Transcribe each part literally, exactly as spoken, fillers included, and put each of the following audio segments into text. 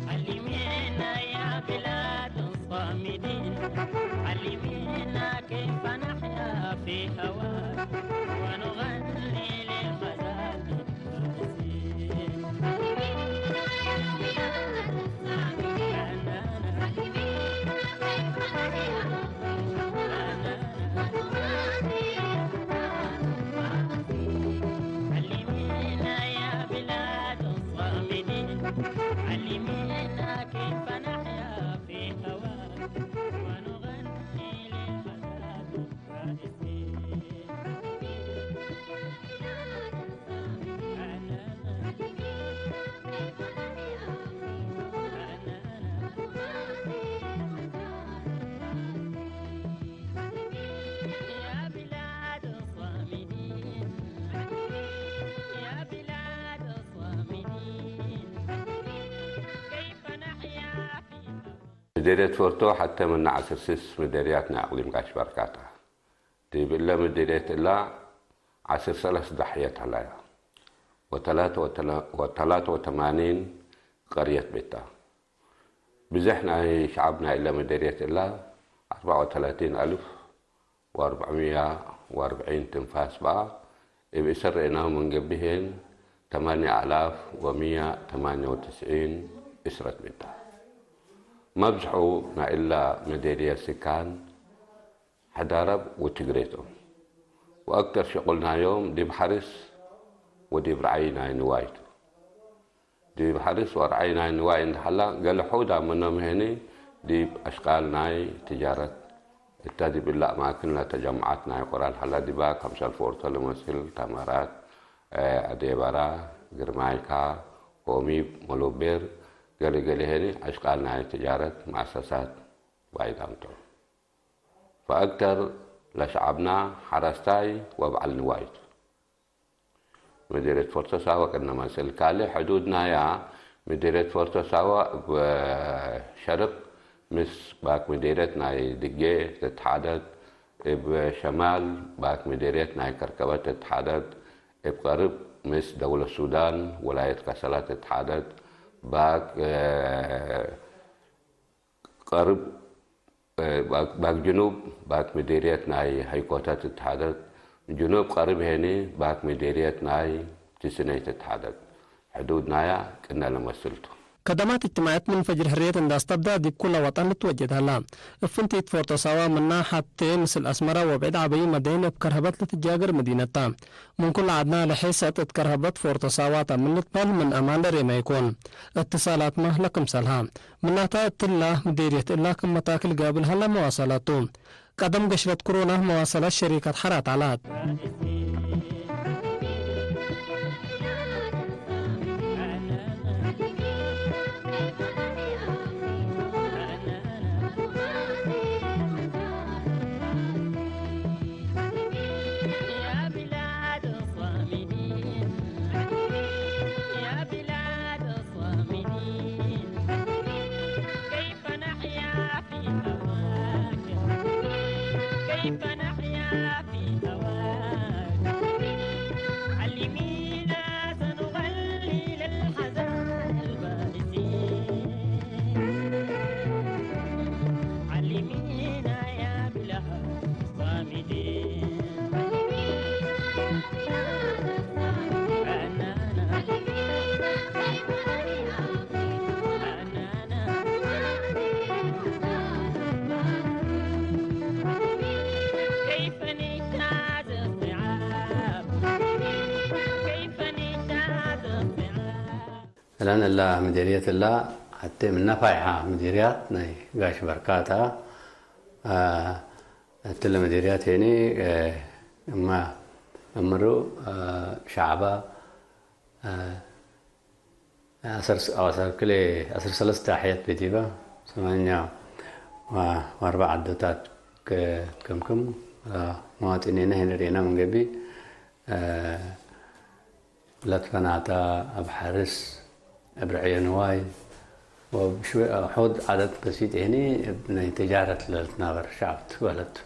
علمينا يا بلاد الصامدين، علمينا كيف نحيا في هواك ونغني للغزال الفارسين. علمينا يا بلاد الصامدين، علمينا كيف نحيا في هواك ونغني للغزال الفارسين. علمينا يا بلاد الصامدين، علمينا كيف نحيا في هواك ونغني للغزال الفارسين. ምዴርየት ፎርቶ ሐቴ ምነ ዐስር ስስ ምዴርያት ናይ አቅሊም ጋሽ በርካታ። ዲብ እለ ምዴርየት እላ ዐስር ሰለስ ዳሕየት ሀለያ። ወተላተ ወተላ-፣ ወተላተ ወተማኒን ቀርየት ቤታ። ብዘሕ ናይ ሸዐብ ናይ እለ ምዴርየት እላ አርበዕ ወተላቲን አልፍ ወአርበዕምያ ወአርበዒን ትንፋስ በአ። እብ እሰር ርኤናሁ ምን ገብእ ህዬን ተማንየ አላፍ ወምያ ተማንየ ወትስዒን እስረት ቤታ። መብዝሑ ናይ እለ ምዴርየት ስካን ሕዳረብ ወትግሬ ቶም። ወአክተር ሽቁል ናዮም ዲብ ሐርስ ወዲብ ረዐይ ናይ ንዋይ ቱ። ዲብ ሐርስ ወረዐይ ናይ ንዋይ እንዴ ሀላ፣ ገሌ ሑዳም ምኖም ህኒ ዲብ አሽቃል ናይ ትጃረት እተ ዲብ እለ አማክን ለተጀምዐት ናይ ቁራል ሀላ ዲባ፣ ከምሰል ፎርቶ ለመስል ተመራት፣ አዴበራ፣ ግርማይካ፣ ሆሚብ፣ መሎቤር፣ ገሌ ገሌ ህኒ አሽቃል ናይ ትጃረት መአሰሳት ዋይዳም ቶም። ፈአክተር ለሸዐብና ሐረስታይ ወበዐል ንዋይ ቱ። ምዴርየት ፎርቶ ሳወ ቅድመ መስል። ካልእ ሕዱድ ናያ ምዴርየት ፎርቶ ሳወ እብ ሸርቅ ምስ ባክ ምዴርየት ናይ ድጌ ትትሓደድ፣ እብ ሸማል ባክ ምዴርየት ናይ ከርከበ ትትሓደድ፣ እብ ቀርብ ምስ ደውለት ሱዳን ወላየት ከሰላ ትትሓደድ፣ ባክ ቀርብ፣ እ፣ ባክ፣ ባክ ጅኑብ፣ ባክ ምዴርየት ናይ ሀይኮተ ትትሓደድ፣ ጅኑብ ቀርብ ሄኒ ባክ ምዴርየት ናይ ትስነይ ትትሓደድ። ሕዱድ ናያ ቅነ ለመስል ቱ። ከደማት እጅትማዕየት ምን ፈጅር ሕርየት እንደ አስተብዳ ዲብ ኩለ ወጠን ልትወጀድ ሀላ። እብ ፍንቲት ፎርቶ ሳዋ ምና ሐቴ ምስል አስመራ ወብዕድ ዐበዩ መደይን እብ ከርሀበት ልትጃገር መዲነት ታ። ምን ኩሉ ዐድና ለሔሰት እት ከርሀበት ፎርቶ ሳዋ ታ ምን ልትበህል ምን አማን ለሬመ ኢኮን። እትሳላትመ ለክምሰልሃ። ምናተ እትላ ምዴርየት እላ ክም መታክል ጋብል ሀላ መዋሰላት ቱ። ቀደም ገሽረት ክሮና መዋሰላት ሸሪከት ሐራት ዐላት። كيف نحيا في هواك؟ كيف نحيا في هواك؟ علمينا سنغني للحزان البائسين. علمينا يا بلاد الصامدين. እለን እላ ምዴርየት እላ ሐቴ ምነ ፋይሐ ምዴርያት ናይ ጋሽ በርካታ። አ፣ እትለ ምዴርያት ሄኒ፣ አ፣ እመ እምሩ፣ አ፣ ሸዐባ፣ አ፣ አሰር፣ አሰር ክልኤ፣ አስር ሰለስተ ዳሕየት ቤቲበ፣ ሰማንያ ወአርበዕ ዐዶታት ከ-፣ ክምክም፣ አ፣ መዋጢኒነ ህሌነ ርኤና ምን ገብእ፣ አ፣ ለትፈናተ እብ ሐርስ፣ እብ ርዕዮ ንዋይ ወእብ ሽወ-፣ ሖድ ዐደድ በሲጥ ህኒ እብ ናይ ተጃረት ለልትናበር ሸዐብ ቱ በለቱ።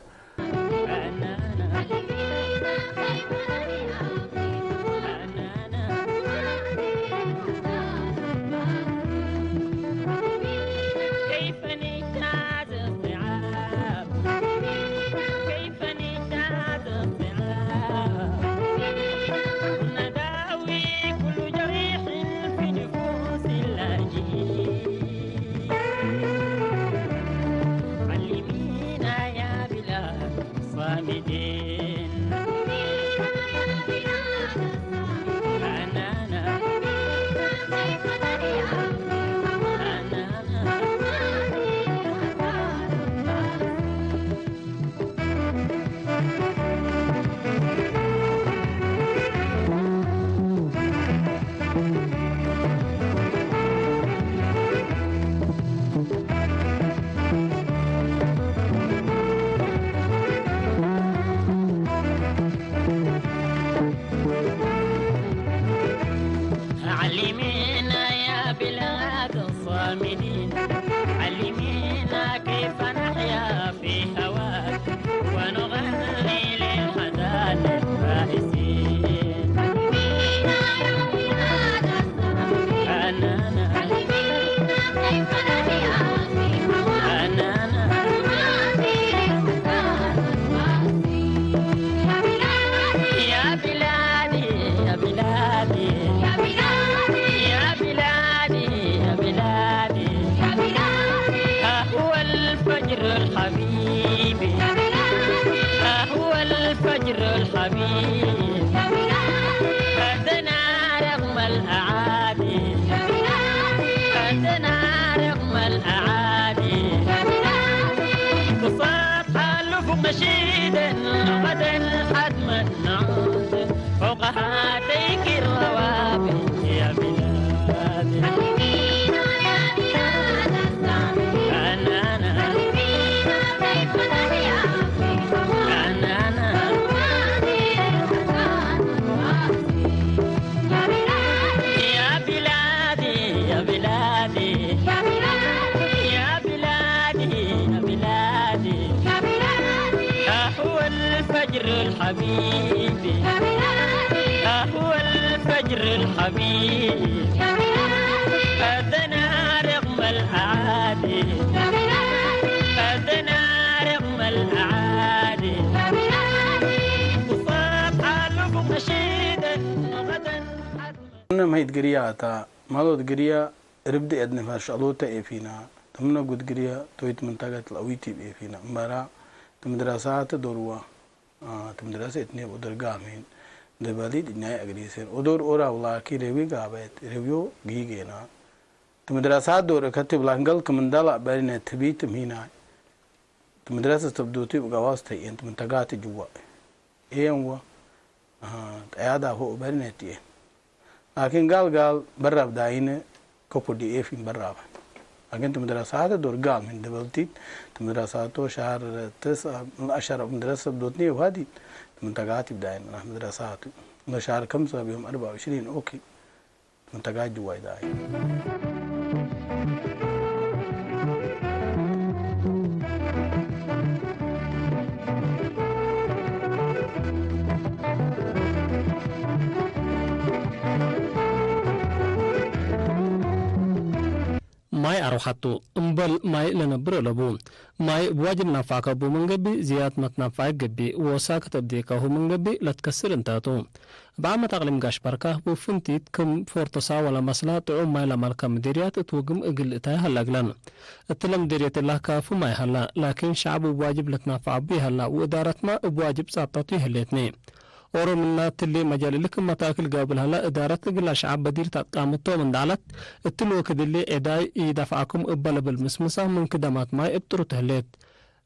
علمينا يا بلاد الصامدين، علمينا كيف نحيا في هواك ونغني للغزال الفائزين. أنانا، أنانا. يا بلادي، يا بلادي، يا بلادي، يا بلادي، يا بلادي، يا بلادي. ها هو الفجر الحبيب، يا بلادي، ها هو الفجر الحبيب، يا بلادي. أتنا رغم الأعادي، يا بلادي، أتنا رغم الأعادي، يا بلادي. قصاد حلف مشيدا غدا حتما نعود فوق هاتيك الروابي يا بلادي. أنانا، أنانا. يا بلادي، يا بلادي، يا بلادي، يا بلادي، يا بلادي، يا بلادي. ها هو الفجر الحبيب، يا بلادي، ها هو الفجر الحبيب، يا بلادي. أتنا رغم الأعادي، يا بلادي، أتنا رغم الأعادي، يا بلادي. قصاد حلف مشيدا غدا حتما. እነ መህይት ግርያ እተ፣ ማሎት ግርያ ርብዲ እት ንፈር ሸቅሎተ ኤፊና፣ ተምነ ጉድ ግርያ ቶይት ምንተገት ለአዊቲብ ኤፊና፣ እምበራ፣ ትምድረሳተ ዶርዋ፣ አ፣ ትምድረሰ እትኔ ወደርጋ አሜን፣ ደበሊድ እኛይ አግሪሴን፣ ኦዶር ኦራው ላኪ ሬዊ ጋበት፣ ሬዊዮ ጊጌና፣ ትምድረሳት ዶር እከትብ ላንገል ክምንዳላ በሪነ ትቢት ምህናይ፣ ትምድረሰ ተብዶቲ ብጋዋስ ተይኤን፣ ትምንተጋት ጅዋ፣ ኤን ወ፣ አ፣ ጠያዳ ሆ በሪነ ትኤን። ላኪን ጋል ጋል በራብ ዳይነ ከኩ ዲ ኤፍ ኢንበራበ። ላኪን ትምድረሳተ ዶር ጋል ምን ደበልቲት ትምድረሳቶ ሻር ተስአ ምን አሸረ ምድረሰ ብዶትኒ ወሃዲ ትምንተጋት ይብዳይን ምድረሳቱ። ለሻር ከምሰ ቢዮም አርባ ወዕሽሪን ኦኪ ትምንተጋት ጅዋይ ዳይ። ማይ አርወሐቱ እምበል ማይ ለነብር እለቡ። ማይ እብ ዋጅብ ናፋዕከ እቡ ምን ገብእ፣ ዝያድ መትናፋዕክ ገብእ፣ ወሳክት እብ ዴካሁ ምን ገብእ ለትከስር እንታቱ። እብ ዓመት አቅሊም ጋሽ በርካ፣ ወፍንቲት ክም ፎርቶሳ ወለመስላ ጥዑም ማይ ለመልከ ምዲርያት እት ወግም እግል ልእታይ ሀለ እግለን። እትለ ምዲርየት እላ ካፉ ማይ ሀላ፣ ላኪን ሸዐብ እብ ዋጅብ ልትናፈዕ እቡ ይሀላ፣ ወእዳረትመ እብ ዋጅብ ጻብጠቱ ይህሌትኒ። ኦሮምና እትሊ መጃል እሊ ክም መታክል ጋብል ሀላ፣ እዳረት እግላ ሸዐብ በዲር ተአትቃምቶም እንደ ዐለት፣ እትሊ ወክድ እሊ ዔዳይ ኢደፍዐኩም እበ ለብል ምስምሳ ምን ክደማት ማይ እብ ጥሩት ህሌት።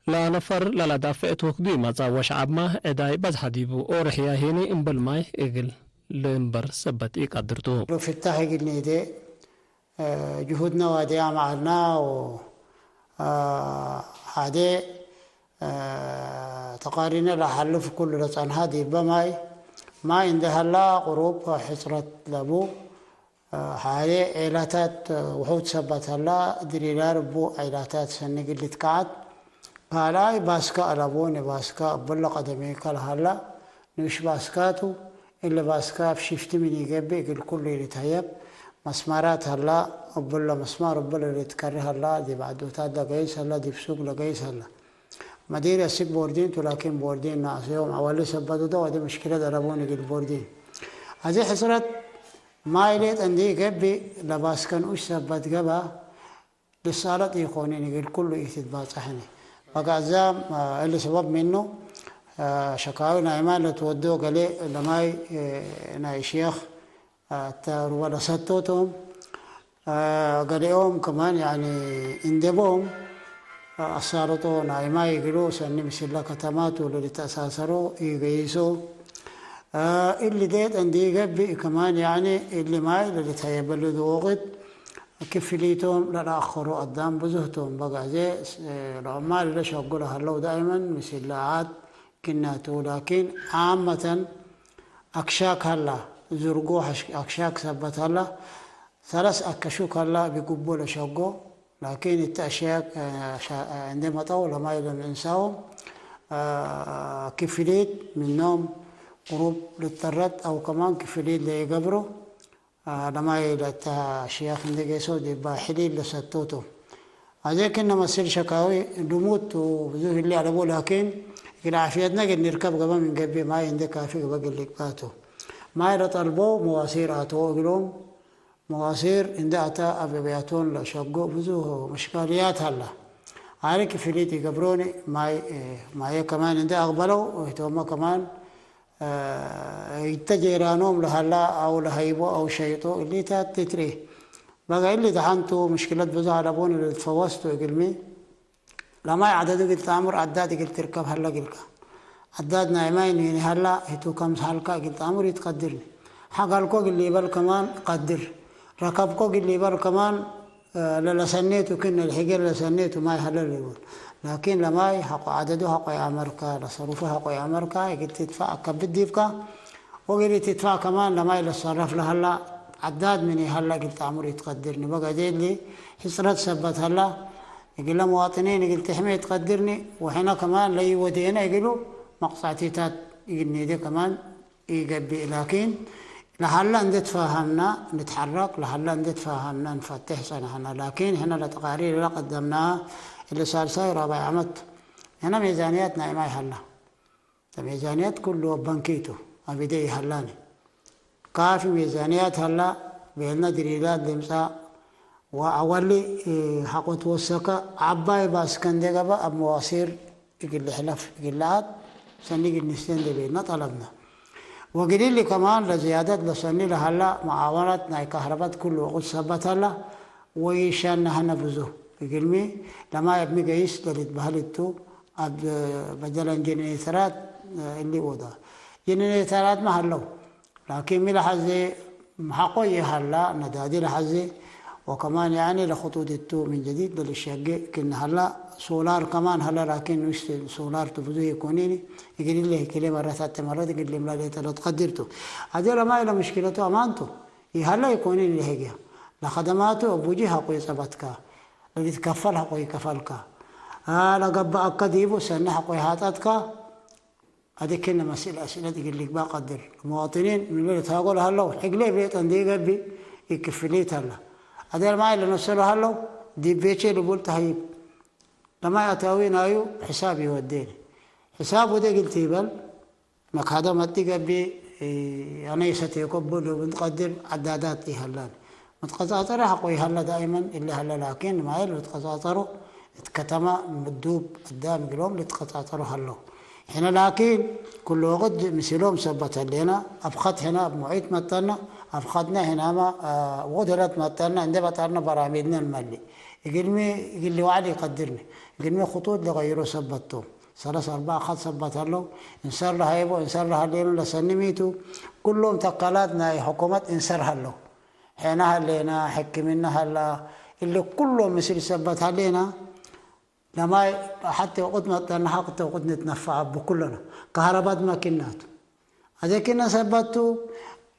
ለነፈር ለለዳፍዕ እት ወክዱ ኢመጽአ፣ ወሸዐብመ ዔዳይ በዝሐ ዲቡ። ኦርሕያ ሄኒ እምበል ማይ እግል ልእንበር ሰበት ኢቀድር ቱ። ፍታሕ እግል ኔዴ፣ እ፣ ጅሁድነ ዋድያም ዐልነ ወ-፣ አ፣ ሐዴ፣ አ፣ ተቃሪነ ለሐልፍ ኩሉ ለጸንሐ ዲበ ማይ፣ ማይ እንዴ ሀላ ቅሩብ ሕጽረት ለቡ፣ ሐሬ ዔላታት ውሑድ ሰበት ሀላ፣ ድሪራር እቡ ዔላታት ሰኒ እግል ልትከዐት፣ ካልኣይ ባስከ አለቦኒ፣ ባስከ እብለ ቀደሚ ከለሀላ ንኡሽ ባስካቱ፣ እሊ ባስከ እብ ሽፍቲ ምን ኢገብእ እግል ኩሉ ኢልትሀየብ፣ መስማራት ሀላ፣ እብለ መስማር እብለ ልትከሪ ሀላ፣ ዲብ ዐዶታት ለገይስ ሀላ፣ ዲብ ሱቅ ለገይስ ሀላ። መዲር አስክ ቦርዲን ቱ፣ ላኪን ቦርዲን ነአሰዮም ዐዋሊ ሰበት ወደ ወደ ምሽክለት አለቦኒ እግል ቦርዲን። አዜ ሕስረት ማይ ሌጥ እንዴ ገብእ፣ ለባስከ ንኡሽ ሰበት ገብአ፣ ልሳለጥ ኢኮኒን እግል ኩሉ ኢትትባጸሐኒ። በጋዛም፣ አ፣ እሊ ሰበብ ምኑ፣ አ፣ ሸካዊ ናይ ማይ ለትወዶ ገሌ ለማይ፣ እ፣ ናይ ሽየኽ፣ አ፣ እተ ሩበ ለሰቶቶም፣ አ፣ ገሌኦም ከማን ያኒ እንደቦም፣ አ፣ አሳለጦ ናይ ማይ እግሉ ሰኒ ምስለ ከተማቱ ለልትአሳሰሮ ኢገይሶ። አ፣ እሊ ዴጥ እንዲ ገብእ ከማን፣ ያኒ እሊ ማይ ለልትሀየበሉ ወቅት ክፍሊቶም ለለአከሩ አዳም ብዙህ ቶም። በጋዜ ለዑማል ለሸጉ ለሀለው ዳይመን ምስል ለዓድ ክናቱ። ላኪን ዓመተን አክሻክ ሀላ፣ ዝርጎ አክሻክ ሰበት ሀላ፣ ሰለስ አከሹክ ሀላ ቢጉቦ ለሸጎ። ላኪን እተ አሽያክ፣ አ፣ ሻ-፣ አ፣ እንዴ መጠው ለማይ ለልእንሳዎም፣ አ፣ ክፍሊት ምኖም ቅሩብ ልተረት አው ከማን ክፍሊት ለኢገብሮ፣ አ፣ ለማይ ለእተ አሽያክ እንዴ ጌሶ ዲባ ሕሊል ለሰቶቶ። አዜ ክነ መስል ሸካዊ ድሙት ቱ ብዙ ህሌ አለቦ፣ ላኪን እግል ዓፍየትነ እግል ንርከብ ገበ ምን ገብእ ማይ እንዴ ካፊ ገበ እግል ልግባቱ። ማይ ለጠልቦ መዋሲር አተዎ እግሎም፣ መዋሲር እንዴ አተ አብያቶም ለሸጎ ብዙ ምሽካልያት ሀላ። አነ ክፍሊት ኢገብሮኒ ማይ፣ ማየ ከማን እንዴ አቅበለው ህቶመ ከማን፣ አ፣ እተ ጄራኖም ለሀላ አው ለሀይቦ አው ሸይጦ እሊታት ትትሬ። በጋ እሊ ደሐንቱ ምሽክለት ብዙ አለቦኒ ለልትፈወስቱ እግልሚ። ለማይ ዐደዱ እግል ተአምር አዳድ እግል ትርከብ ሀለ እግልከ። አዳድ ናይ ማይ ኒኒ ሀላ ህቱ ከምስ ሀልከ እግል ተአምር ኢትቀድርኒ። ሐጋልኮ እግል ሊበል ከማን ቀድር። ረከብኮ እግል ሊበል ከማን፣ እ፣ ለለሰኔቱ ክነ ለሕጌ ለለሰኔቱ ማይ ሀለ ሊቡን። ላኪን ለማይ ሐቆ ዐደዱ ሐቆ ይአመርከ፣ ለሰሩፉ ሐቆ ይአመርከ፣ እግል ትትፋእ አከብድ ዲብከ። ወእግል ኢትትፋእ ከማን ለማይ ለሰረፍ ለሀላ ዐዳድ ምን ይሀላ እግል ተአምር ኢትቀድርኒ። በገዜ እሊ ሕጽረት ሰበት ሀላ እግለ መዋጥኒን እግል ትሕሜ ኢትቀድርኒ። ወሕነ ከማን ለኢወዴነ እግሉ መቅጸዕቲታት እግል ኔዴ ከማን ኢገብእ። ላኪን ለሀላ እንዴ ትፋሀምና ንትሐረክ፣ ለሀላ እንዴ ትፋሀምና ንፈቴሕ ጸንሐና። ላኪን ሕነ ለተቃሪር ለቀደምና እሊ ሳልሳይ ራባይ ዐመት ሕነ ሜዛንያት ናይ ማይ ሀላ። ለሜዛንያት ኩሉ ወበንኪቱ አብዴ ይሀላኒ። ካፊ ሜዛንያት ሀላ ቤልነ ድሪዳት ልምጻእ ወአወሊ ሐቆ ትወሰከ ዐባይ ባስከ እንዴ ገብአ እብ መዋሲር እግል ልሕለፍ እግል ለአት ሰኒ እግል ንስቴ እንዴ ቤልነ ጠለብነ። ወእግል እሊ ከማን ለዝያደት ለሰኒ ለሀላ መዓወናት ናይ ካህረበት ኩሉ ወቅት ሰበት ሀላ። ወኢሸነህነ ብዙ እግልሚ ለማይ እብ ሚ ገይስ ለልትበህል እቱ። አብ በደለን ጀነሬተራት እሊ ኦዳ። ጀነሬተራትመ ሀለው፣ ላኪን ሚ ለሐዜ ሐቆ ይሀላ ነዳዲ ለሐዜ ወከማን ያኒ ለክጡጥ እቱ ምን ጀዲድ ለልሸጌ ክነ ሀላ። ሶላር ከማን ሀለ ላኪን ንኡሽ ሶላር ቱ ብዙ ኢኮኒኒ። እግል እሊ ክሌ መረት አተ መረት እግል ልምላ ሌጠ ለትቀድር ቱ። አዜ ለማይ ለምሽክለቱ አማን ቱ። ይሀለ ኢኮኒን ለህግያ። ለከደማቱ እቡጂ ሐቆ ይጸበትካ፣ ለልትከፈል ሐቆ ይከፈልካ፣ አ፣ ለገብአከ ዲቡ ሰኒ ሐቆ ይሃጠትካ። አዲ ክነ መስእል አስእለት እግል ልግባእ ቀድር። መዋጥኒን ምን ልትሃጎ ለሀለው፣ ሕግሌ ቤት እንዴ ገብእ ኢክፍሊት ሀላ። አደር ማይ ለነሰሎ ሀለው፣ ዲብ ቤቼ ልቡል ተሀይብ። ለማይ አታዊ ናዩ ሕሳብ ይወዴኒ። ሕሳብ ወዴ እግል ቲበል፣ መካደ መጢ ገብእ፣ አነ ኢሰቴኮ እቡ ልብል ቀድር ዐዳዳት ኢሀላን። መትቀጻጸረ ሐቆ ኢሀለ ዳይመን እሊ ሀለ ላኪን ማይል መትቀጻጸሩ እት ከተማ ምዱብ አዳም እግሎም ልትቀጻጸሩ ሀለው። ሕነ ላኪን ኩሉ ወቅት ምስሎም ሰበት ሀሌና፣ አፍከት ሕነ እብ ሙዒት መጠና፣ አፍከትነ ሕናመ፣ አ፣ ወቅት ህለት መጠና እንዴ በጠርነ በራሚድነ እንመልእ። እግልሚ እግል ወዐል ኢቀድርኒ። እግልሚ ክጡጥ ለቀይሮ ሰበት ቶም። ሰለስ አርበዕ አካት ሰበት ሀለው፣ እንሰር ለሀይቦ፣ እንሰር ለሀሌኑ ለሰኒ ሚቱ፣ ኩሎም ተካላት ናይ ሕኩመት እንሰር ሀለው። ሔና ሀሌና፣ ሕክምና ሀላ፣ እሊ ኩሎም ምስል ሰበት ሀሌና፣ ለማይ ሐቴ ወቅት መጠነ ሐቅተ ወቅት ንትነፈዐ እቡ ኩለነ። ከሀረባት መኪናቱ። አዜ ክነ ሰበት ቱ፣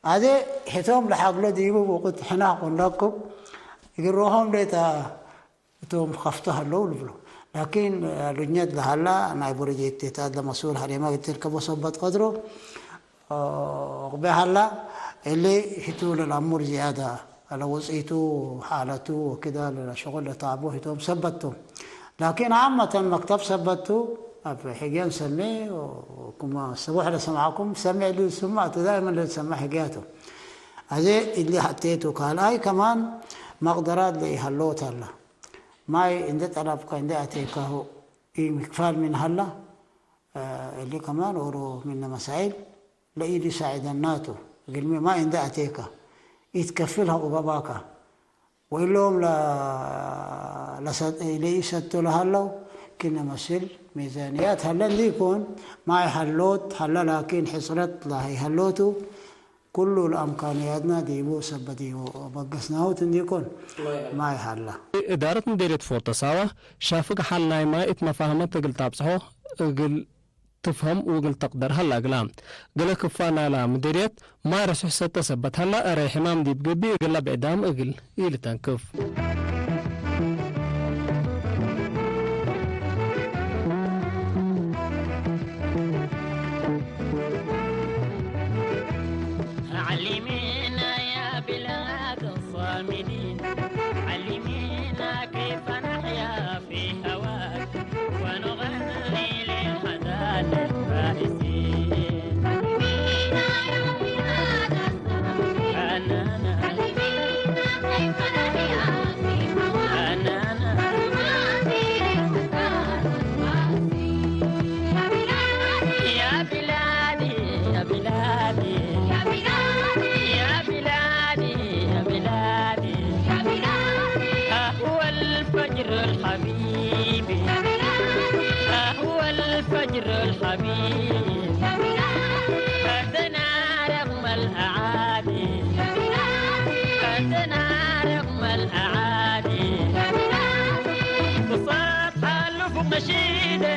አዜ ሕቶም ለሐግሎ ዲቡ ወቅት ሕናቅ ወንዳቅብ፣ እግል ሮሖም ሌጠ እቶም ከፍቶ ሀለው ልብሎ። ላኪን፣ ሉጅነት ለሀላ ናይ ፕሮጀክት ታት ለመስኡል ሀሬማ እግል ትርከቦ ሰበት ቀድሮ፣ ኦቅቤ ሀላ፣ እሊ ህቱ ለልአሙር ዝያዳ ለወጽኢቱ፣ ሓለቱ ወክዳ ለሸቁል ለተአቦ ህቶም ሰበት ቶም። ላኪን ዓመተን መክተብ ሰበት ቱ፣ አብ ሕግየን ሰሜ፣ ወኩማ ሰቡሕ ለሰምዐኩም ሰሜ እሊ ስማዕ ቱ፣ ዳይመን ለልሰማዕ ሕግያቱ። አዜ እሊ ሐቴቱ ካልኣይ ከማን መቅደራት ለኢሀሎት ሀላ። ማይ እንዴ ጠለብከ እንዴ አቴካሁ ኢምክፋል ምን ሀላ፣ እሊ ከማን ኦሮ ምነ መሳኢል ለኢሊሳዕደናቱ፣ እግልሚ ማይ እንዴ አቴከ ኢትከፍል ሀቁ ገባከ። ወእሎም ለ-፣ ለሰ-፣ ለኢሰቶ ለሀለው ክነ መስል ሚዛንያት ሀለ እንዲኮን፣ ማይ ሀሎት ሀለ ላኪን ሕጽረት ለሀይ ሀሎቱ፣ ኩሉ ለአምካንያትና ዲቡ ሰበት ዲቡ በገስናሁት እንዲኮን ማይ ሀላ። እዳረት ምዴርየት ፎርቶ ሳዋ ሻፍግ ሐል ናይ ማይ እት መፋህመት እግል ታብጽሖ እግል ትፍሀም ወእግል ተቅደር ሀላ እግላ። ገሌ ክፋ ናላ ምዴርየት ማይ ረሱሕ ሰተ ሰበት ሀላ፣ እረ ሕማም ዲብ ገብእ እግላ ብዕዳም እግል ኢልተንክፍ። علمينا يا بلاد الصامدين، علمينا كيف نحيا في هواك ونغني للحضارة الفارسين. علمينا يا بلاد الصامدين، علمينا كيف نحيا في هواك ونغني للحضارة الفارسين. يا بلادي، يا بلادي، يا بلادي، يا بلادي، يا بلادي، يا بلادي. ها هو الفجر الحبيب، يا بلادي. ها هو الفجر الحبيب، يا بلادي. أتنا رغم الأعادي، يا بلادي. أتنا رغم الأعادي، يا بلادي. وصار حلف نشيدا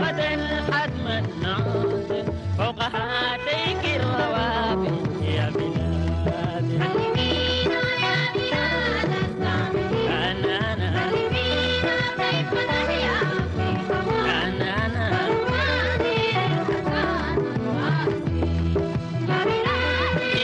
غدا حتما نعود فوق هاتيك الروابي يا بلادي. علمينا يا بلاد الصامدين. أنا، أنا. علمينا كيف نحيا في هواك. أنا، أنا. أروادي الحسن الواسي.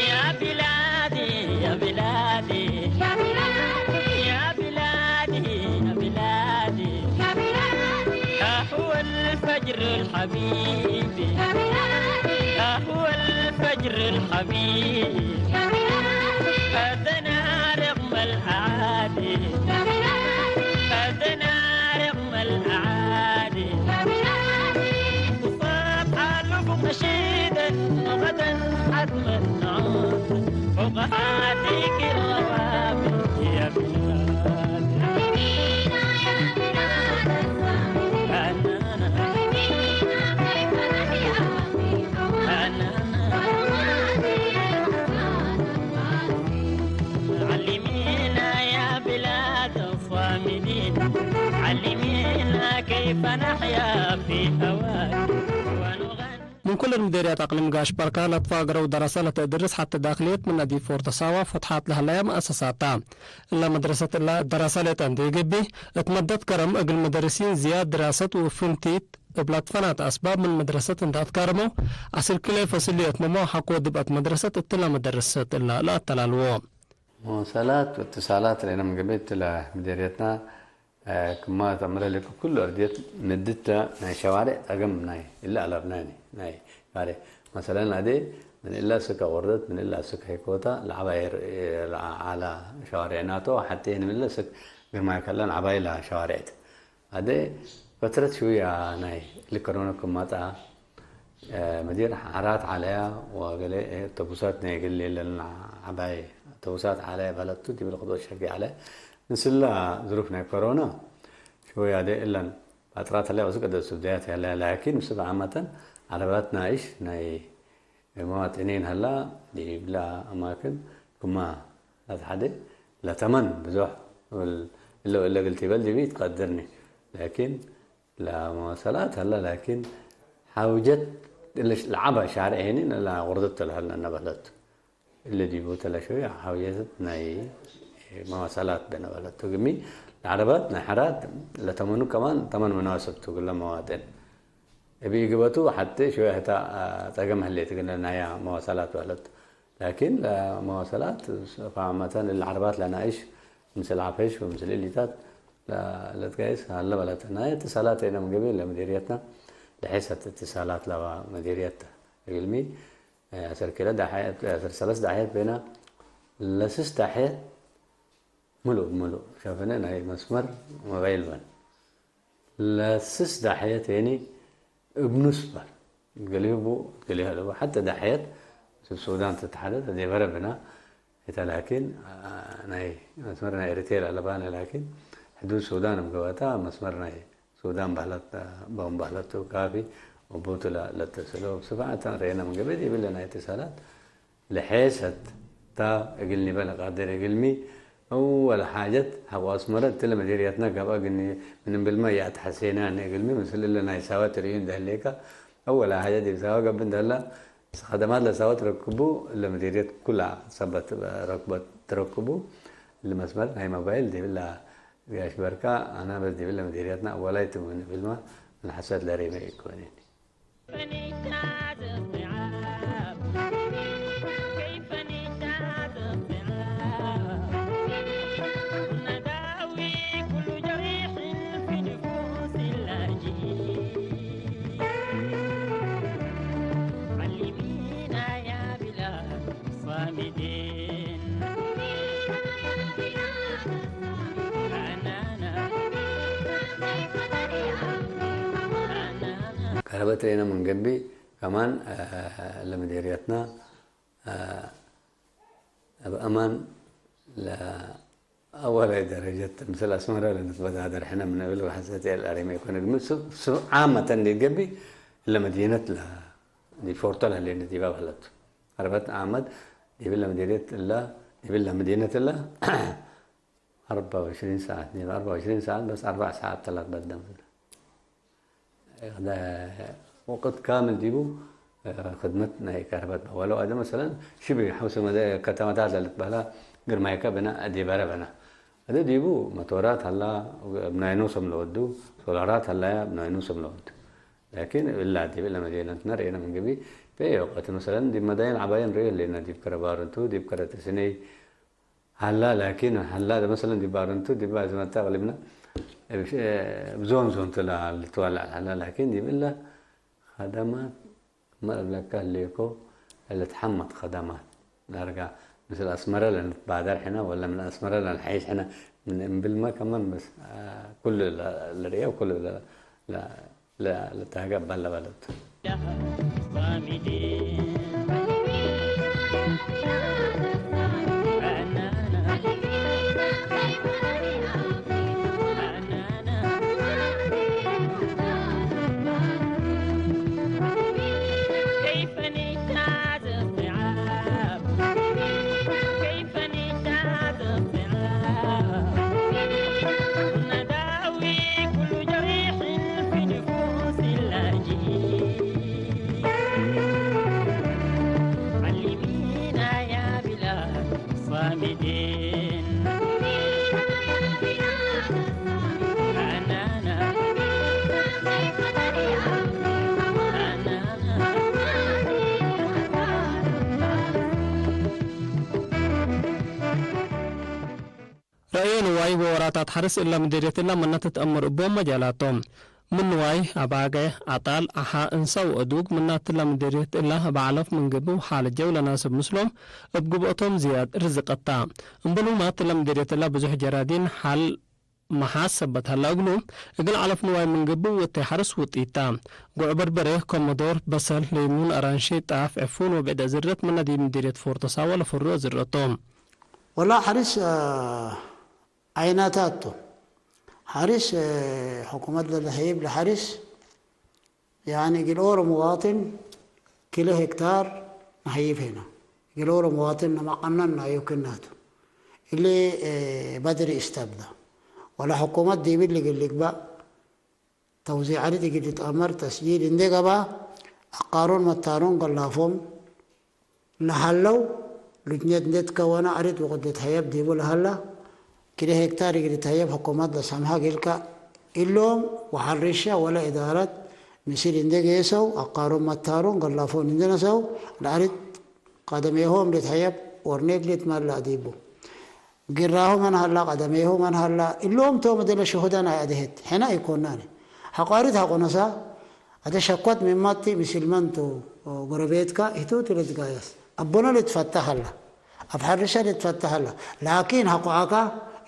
يا بلادي، يا بلادي، يا بلادي، يا بلادي، يا بلادي، يا بلادي، يا بلادي. ها هو الفجر الحبيب، يا بلادي، ها هو الفجر الحبيب، يا بلادي. أتنا رغم الأعادي، يا بلادي، أتنا رغم الأعادي، يا بلادي. وصار حلف نشيدا غدا حتما نعود فوق هاتيك الروابي يا بلادي. أنا، أنا. أنا، أنا. علمينا يا بلاد الصامدين، علمينا كيف نحيا في هواك ونغني. ምን ኩለን ምዴርያት አቅሊም ጋሽ በርካ ለትፋገረው ደረሰ ለትእድርስ ሐቴ ዳክልየት ምን ነዲብ ፎርቶ ሳዋ ፈትሓት ለሀለያ መአሰሳት ተ። እለ መድረሰት እለ ደረሰ ሌጠ እንዴ ገብእ፣ እት መደት ከረም እግል መደርሲን ዝያድ ድራሰት ወፍንቲት እብ ለትፈናተ አስባብ ምን መድረሰት እንዴ አትካረመው፣ አስር ክልኤ ፈስል ሌትመሞ ሐቆ ድብአት መድረሰት እትለ መደረሰት እለ ለአተላልዎ። መዋሰላት ወእትሳላት ለእነ ምግቤት ለምዴርየትና፣ ክማ ተምረ ለኩ ኩሉ አርድየት ምድተ ናይ ሸዋሬዕ ጸገም ናይ እለ አለብናኒ ናይ ሸዋሬዕ መሰለን አዴ ምን እለ ስከ ወርደት ምን እለ ስከ ሄኮታ ለዐባይ ር-፣ ለዐላ ሸዋሬዕናቶ ሐቴ ምን እለ ስክ ግርማይ ከለን ዐባይ ለሸዋሬዕት አዴ ፈትረት ሽውያ ናይ እሊ ከሮነ ክም መጽአ መዲር ሐራት ዐለያ ወገሌ አውቶቡሳት ናይ እግል ሌለን ዐባይ አውቶቡሳት ዐለያ በለቱ ዲብ ልክዶት ሸርጊ ዐለ። ምስለ ዝሩፍ ናይ ኮሮና ሽወያ ደ እለን ባጥራት ዐለያ ወስቅ ደ ሱብዳያት ያለ ላኪን ምስል ዓመተን ዐረባት ናይሽ ናይ መዋጥኒን ሀላ ዲብላ አማክን ክማ ለትሐዴ ለተመን ብዙሕ እለ እለ እግል ቲበል ዲብ ኢትቀድርኒ። ላኪን ለመዋሰላት ሀለ፣ ላኪን ሐውጀት እለ ለዐበ ሻርዕ ሄኒ ለጉርደት ለሀለ እነ በህለት። እለ ዲቡ ተለ ሸዊ ሐውጀት ናይ መዋሰላት በነ በህለት። ግሚ ለዐረባት ናይ ሐራት ለተመኑ ከማን ተመን መናስብ ቱ እግለ መዋጥን። እብ ኢግበቱ ሐቴ ሸዊ ህታ ጸገም ህሌት እግለ ናያ መዋሰላት በህለት። ላኪን ለመዋሰላት ፈ ዓመተን እለ ዐረባት ለናእሽ ምስል ዐፈሽ ወምስል እሊታት ለ-፣ ለትጋይስ ሀለ በለት። ናይ እትሳላት ሄነ ምን ገቢል ለመዲርየትነ ለሐይሰት እትሳላት ለባ መዲርየት እግልሚ ዐስር ኪሎ ዳሕየት፣ ዐስር ሰለስ ዳሕየት ቤና ለስስ ዳሕየት ምሉእ ምሉእ ሸፍነ ናይ መስመር ሞባይል በን። ለስስ ዳሕየት ሄኒ እብ ኑስ በን። ገሌሁ ቡ፣ ገሌሁ አለቡ። ሐተ ዳሕየት ስብ ሱዳን ትትሐደት ዴበረ ብና። እተ ላኪን፣ አ፣ ናይ መስመር ናይ ኤሪትሬ ለአለባነ ላኪን፣ ሕዱድ ሱዳን እብ ገበታ መስመር ናይ ሱዳን በህለት፣ በውን በህለቱ ካፊ ወቦቱ ለ-፣ ለተስሎ። እብ ስፋዕት ሬነ ምን ገበይ ዲብለ ናይ እትሳላት ለሐየሰት ታ እግል ኒበ ለቃድር እግልሚ፣ አወል ሓጀት ሐቆ አስመረ እትለ መዲርየትነ ገብአ እግልኒ ምን እምብልመ ይአትሐሴነ እግልሚ፣ ምስል እለ ናይ ሳወ ትርእዩ እንደ ህሌከ፣ አወል ሓጀት ዲብ ሳወ ገብእ እንደ ህለ፣ ኸደማት ለሳወ ትረክቡ፣ እለ መዲርየት ኩላ ሰበት ረክበት ትረክቡ፣ እሊ መስመር ናይ ሞባይል ዲብላ ጋሽ በርካ፣ አና በስ ዲብለ መዲርየትነ አወላይ ቱ ምን እግልመ ምን ሐሰት ለሬመ ኢኮኒን። ከረበት ሬነ ምን ገቢ ከማን፣ አ፣ ለመዲርየትና፣ አ፣ እብ አማን ለአወላይ ደረጀት ምስል አስመረ ለንትበዳደር ሕነ ምን እብል ወሐሰት ኤል አሬመ ኢኮን። እግል ስ-፣ ስ-፣ ዓመተን ዲብ ገቢ ለመዲነት ለ-፣ ዲብ ፎርቶ ለህሌነ ዲባ በህለት። አርበት ዓመት ዲብለ መዲነት እለ፣ ዲብለ መዲነት እለ አርባ ወዕሽሪን ሰዓት፣ ዲብ አርባ ወዕሽሪን ሰዓት በስ አርበዕ ሰዓት ተላት በደም። ወቅት ካምል ዲቡ ክድመት ናይ ከህርበት በ። ወለው አደ መሰለን ሽቢ ሐውሰ መደ ከተመታት ለልትበህላ ግርማይከ ብነ ዲበረ በነ። አደ ዲቡ መቶራት ሀላ እብ ናይ ኖሶም ለወዱ፣ ሶላራት ሀላያ እብ ናይ ኖሶም ለወዱ። ላኪን እላ ዲብ ለመዲነትነ ርኤነ ምን ገቢ፣ በየ ወቅት መሰለን ዲብ መዳይን ዐባየን ርኤ ህሌነ፣ ዲብ ከረ ባርንቱ፣ ዲብ ከረ ተስነይ፣ ሀላ ላኪን፣ ሀላ መሰለን ዲብ ባርንቱ፣ ዲብ አዝመተ አቅሊምነ፣ እብ ሽ-፣ እብ ዞን ዞን ቱ ለልትዋላዕ ሀላ ላኪን፣ ዲብ እለ ከደማት ክመ እብለከ ህሌኮ፣ ለልትሐመድ ከደማት ዳርጋ፣ ምስል አስመረ ለንትባደር ሕነ፣ ወለ ምን አስመረ ለንሐይስ ሕነ፣ ምን እምብልመ ከመን፣ በስ፣ አ፣ ኩሉ ለ-፣ ለርኤ ወኩሉ ለ-፣ ለ-፣ ለ-፣ ለተሀገ እበ ለበለት። ረአየ ንዋይ ወወራታት ሐርስ እለ ምዲርየት እለ ምነ ትትአመር እቦም መጃላት ቶም። ምን ንዋይ፣ አባገ፣ አጣል፣ አሓ፣ እንሰ ወእዱግ ምናትለ ምዲርየት እለ እብ ዐለፍ ምን ግብእ ሐልጀው ለናስብ ምስሎም እብ ግብአቶም ዝያድ ርዝቀት ተ። እምበሉማትለ ምዲርየት እለ ብዙሕ ጀራዲን ሐል መሓስ ሰበት ሀላ እግሉ፣ እግል ዐለፍ ንዋይ ምን ግብእ ወእተይ ሐርስ ውጢት ተ። ጉዕ በርበሬ፣ ኮመዶር፣ በሰል፣ ለይሙን፣ አራንሺ፣ ጣፍ፣ ዕፉን ወብዕድ አዝርዕት ምነ ዲብ ምዲርየት ፎርቶ ሳወ ለፈርዶ አዝርዕት ቶም። ወላ ሐርስ፣ አ፣ አይናታት ቱ። ሐርስ፣ አ፣ ሕኩመት ለለሀይብ ለሐርስ፣ ያኒ እግል ኦሮ ሙዋጥን ክለ ሄክታር ነሀይብ ሄና። እግል ኦሮ ሙዋጥን ነመቀነን ናዩ ክናቱ። እሊ፣ አ፣ በድሪ እስተብዳ። ወላ ሕኩመት ዲብ እሊ እግል ልግባእ አውዜ ዐሪድ እግል ልትአመር ተስጂል እንዴ ገብአ፣ አቃሮን መታሮን ገላፎም ለሀለው፣ ልጅነት እንዴ ትከወነ ዐሪድ ወቅት ልትሀየብ ዲቡ ለሀላ፣ ክልኤ ሄክታር እግል ልትሀየብ ሕኩመት ለሰምሐ እግልከ እሎም ወሐርሻ ወለ እዳረት ምስል እንዴ ጌሰው፣ አቃሮን መታሮን ገላፎን እንዴ ነሰው፣ ለዐሪድ ቀደሜሆም ልትሀየብ ወርኔግ ልትመለእ ዲቡ። ግራሁ መን ሀላ፣ ቀደሜሁ መን ሀላ፣ እሎም ቶም እድለ ሽሁደ ናይ አድህት ሕነ ኢኮናኒ። ሐቆ ዐሪድ ሐቆ ነሳ፣ አተ ሸኮት ምን መቲ ምስል መን ቱ፣ ጎረቤትካ ህቱ ቱ ልትጋየስ። አቦነ ልትፈተህ ሀላ፣ አብ ሐርሸ ልትፈተህ ሀላ። ላኪን ሐቆ አካ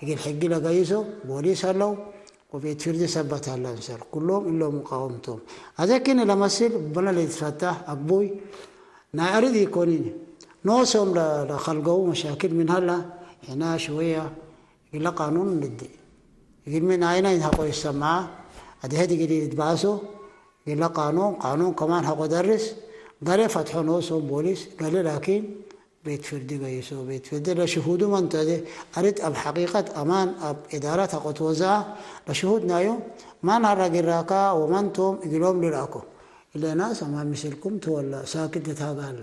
እግል ሕጊ ለገይሶ ቦሊስ ሀለው ወቤት ፍርድ ሰበት ሀላ። እንሰር ኩሎም እሎም ሙቃወም ቶም። አዜ ክን ለመስል እቦነ ልትፈተህ አግቡይ ናይ ዐሪድ ኢኮኒኒ። ኖሶም ለ-፣ ለከልገዉ መሻክል ምን ሀላ፣ ሕና ሽወያ እግለ ቃኑን እንዴ፣ እግል ምን አይነ ሐቆ ይሰመዐ፣ አድሕድ እግል ልትባእሶ፣ እግለ ቃኑን፣ ቃኑን ከማን ሐቆ ደርስ፣ ገሌ ፈትሖ ኖሶም ቦሊስ፣ ገሌ ላኪን ቤት ፍርድ ገይሶ፣ ቤት ፍርድ ለሽሁዱ መን ተ፣ ዐሪድ አብ ሐቂቀት አማን አብ እዳረት ሐቆ ትወዘአ፣ ለሽሁድ ናዩ፣ ማን ሀራ ግራከ ወመን ቶም እግሎም ልርአኮ። እለ ናስ አማን ምስልኩም ትወላ ሳክት ልትሃጋላ።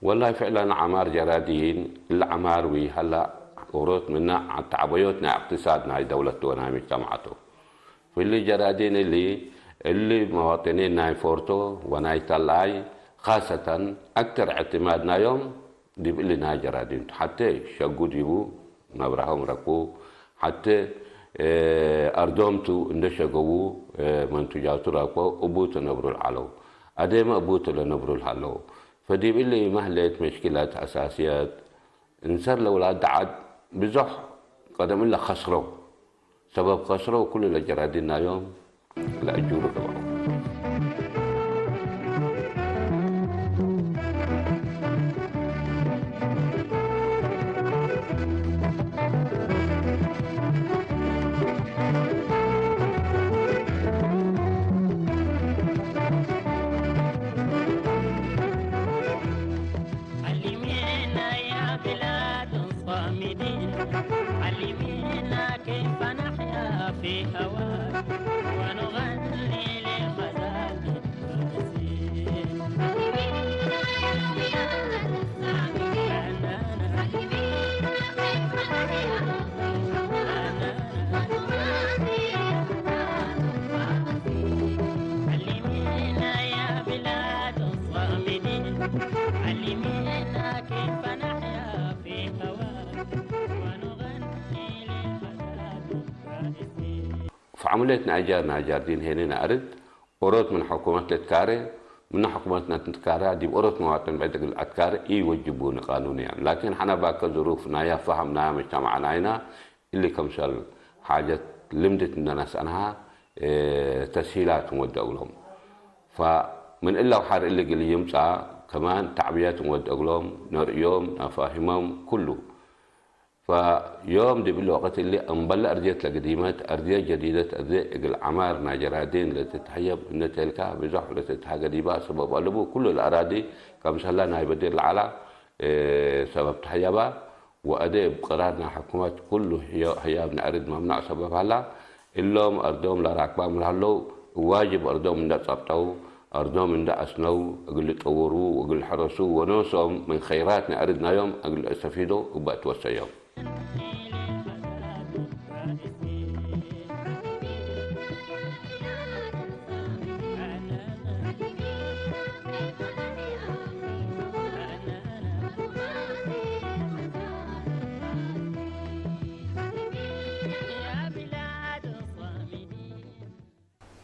ወላሂ ፍዕለን ዐማር ጀራዲን፣ እሊ ዐማር ዊ ሀላ ኦሮት ምነ ተዕበዮት ናይ እቅትሳድ ናይ ደውለት ወናይ ምጅተማዕ ቱ። እሊ ጀራዲን እሊ፣ እሊ መዋጥኒን ናይ ፎርቶ ወናይ ተልአይ፣ ካሰተን አክተር እዕትማድ ናዮም ዲብ እሊ ናይ ጀራዲን ቱ። ሐቴ ሸጉ ዲቡ ነብራሆም ረክቡ፣ ሐቴ፣ እ፣ አርዶም ቱ እንዴ ሸገዉ፣ እ፣ መንቱጃቱ ረክበው እቡ ቱ ነብሩ ለዐለው። አዴመ እቡ ቱ ለነብሩ ለሀለው። ፈዲብ እሊ መህሌት መሽክለት አሳስየት፣ እንሰር ለውላድ ዐድ ብዞሕ ቀደም እለ ከስረው። ሰበብ ከስረው ኩሉ ለጀራዲን ናዮም ለአጁሩ ገብአው። علمينا يا بلاد الصامدين، علمينا كيف نحيا في هواك ونغني لغزالك الفارسين. علمينا يا بلاد الصامدين، علمينا كيف نحيا في هواك ونغني لغزالك الفارسين. علمينا يا بلاد الصامدين، علمينا كيف نحيا في هواك ونغني لغزالك الفارسين. ፈዐምሌት ናይ ጃር ናይ ጃርዲን ሄኒ ነአርድ፣ ኦሮት ምን ሕኩመት ልትካሬ፣ ምነ ሕኩመት ነትካራ፣ ዲብ ኦሮት መዋጥን ብዕድ እግል አትካሬ ኢወጅቡኒ ቃኑንያን። ላኪን፣ ሐነ ባከ ዝሩፍ ናያ፣ ፈሀም ናያ፣ መጅተማዕ ናይና፣ እሊ ከምሰል ሓጀት ልምድት እንደ ነስአንሃ፣ እ፣ ተስሂላት እንወደ እግሎም። ፈምን እለ አውሓር እሊ እግል ይምጽአ ከማን ተዕብየት እንወደ እግሎም፣ ነርእዮም፣ ነፋሂሞም፣ ኩሉ። ፈዮም ዲብ እሊ ወቅት እሊ እምበለ አርድየት ለግዲመት፣ አርድየት ጀዲደት አዜ እግል ዐማር ናይ ጀራዲን ለትትሀየብ እንዴ ቴልካ፣ ብዞሕ ለትትሃገ ዲባ ሰበብ አለቡ፣ ኩሉ ለአራዲ ከምሰላ ናይ በዲር ለዐላ፣ እ፣ ሰበብ ተሀየባ። ወአዜ እብ ቅራር ናይ ሕኩመት ኩሉ ህዮ-፣ ህያብ ነአርድ መምነዕ ሰበብ ሀላ፣ እሎም አርዶም ለራክባም ለሀለው ዋጅብ አርዶም እንደ ጸብጠው፣ አርዶም እንደ አስነው፣ እግል ልጠውሩ ወእግል ልሐረሱ ወኖሶም ምን ኸይራት ነአርድ ናዮም እግል ልአስተፊዶ እበ ትወሰዮም።